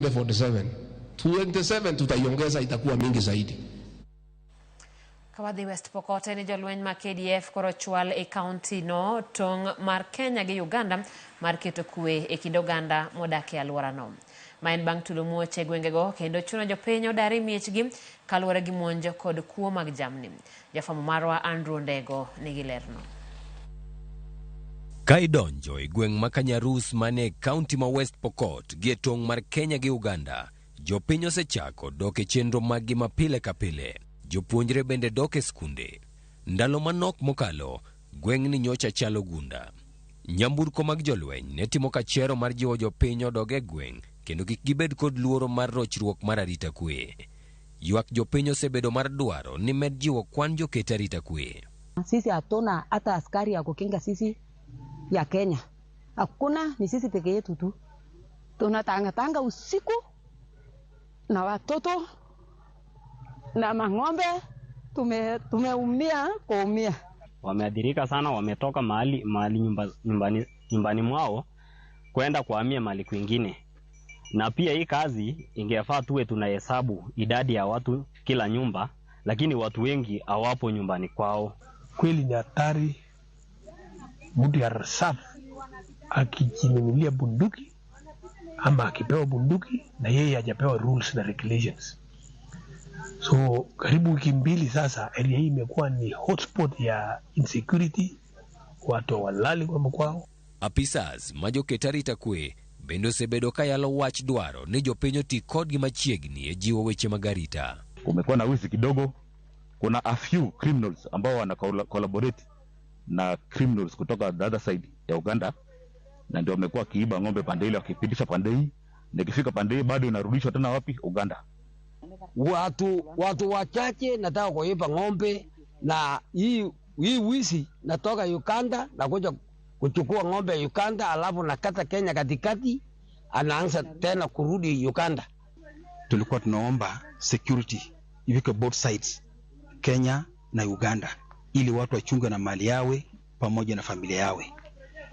47 27 tutaiongeza, itakuwa mingi zaidi. Ka wadhi West Pokot en ni jolweny mag KDF koro ochwal e kaunti no tong' mar Kenya gi Uganda mar keto kwe e kind oganda modak e alworano. Ma en bang' tulo muoch e gwengego kendo chuno jopiny odar e miechgi kaluwore gi monj kod kuo mag jamni. Jafwambo marwa Andrew Ondego nigi lerno. Ka idonjo e gweng' ma Kanyarus manie kaunti ma West Pokot gi e tong' mar Kenya gi Uganda, jopiny osechako dok e chenro maggi ma pile ka pile. Jopuonjre bende dok e skunde. Ndalo manok mokalo, gweng'ni nyocha chalo gunda. Nyamburko mag jolweny ne timo kachero mar jiwo jopiny odog e gweng' kendo kik gibed kod luoro mar rochruok mar arita kwe. Ywak jopiny osebedo mar dwaro ni med jiwo kwan joket arita kwe. Sisi hatuna hata askari ya kukinga sisi ya Kenya, hakuna, ni sisi peke yetu tu tunatangatanga usiku na watoto na mang'ombe, tumeumia kuumia. Wameathirika sana, wametoka mahali mahali nyumbani mwao kwenda kuhamia mahali kwingine. Na pia hii kazi ingefaa tuwe tunahesabu idadi ya watu kila nyumba, lakini watu wengi hawapo nyumbani kwao. Kweli ni hatari, mtu ya reserve akijinunulia bunduki ama akipewa bunduki na yeye hajapewa rules na regulations. So karibu wiki 2 sasa area hii imekuwa ni hotspot ya insecurity, watu hawalali kwa makwao. Apisas ma joket arita kwe bende osebedo ka yalo wach dwaro ni jopiny oti kodgi machiegni e jiwo weche mag arita. Kumekuwa na wizi kidogo, kuna a few criminals ambao wana collaborate na criminals kutoka the other side ya Uganda, na ndio wamekuwa wakiiba ng'ombe pande ile, wakipitisha pande hii, na ikifika pande hii bado inarudishwa tena wapi? Uganda. Watu wachache nataka kuiba ng'ombe, na hii wizi natoka Uganda na kuja kuchukua ng'ombe Uganda, alafu nakata Kenya katikati, anaanza tena kurudi Uganda. Tulikuwa tunaomba security iweke both sides, Kenya na Uganda, ili watu wachunge na mali yawe pamoja na familia yawe,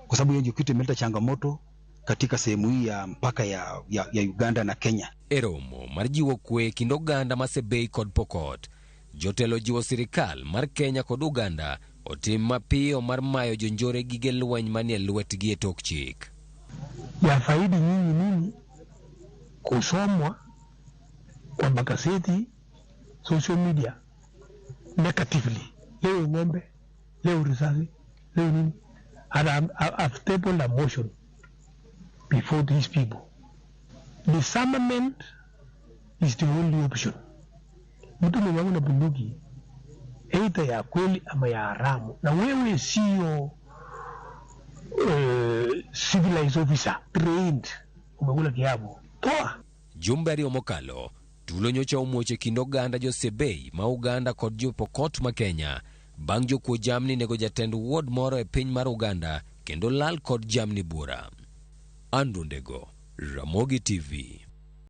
kwa sababu hiyo ndio kitu imeleta changamoto katika sehemu hii ya mpaka ya Uganda na Kenya. E romo mar jiwo kwe kind oganda ma Sebei kod Pokot, jotelo jiwo sirikal mar Kenya kod Uganda otim mapiyo mar mayo jonjore gige lweny manie lwetgi e tok chik. Yafaidi nyinyi nini kusomwa kwa magazeti, social media negatively? Leo ng'ombe, leo risasi, leo nini? And I've tabled a motion before these people. Disarmament is the only option. Mtu mwenye ako na bunduki either ya kweli ama ya haramu, na wewe sio civilized officer trained, umekula kiapo, toa. Jumbe ariyo mokalo, tulo nyocha omuoch e kind oganda jo Sebei ma Uganda kod jo Pokot ma Kenya bang' jokuo jamni nego jatend ward moro e piny mar Uganda kendo lal kod jamni buora. Andrew Ndego, Ramogi TV.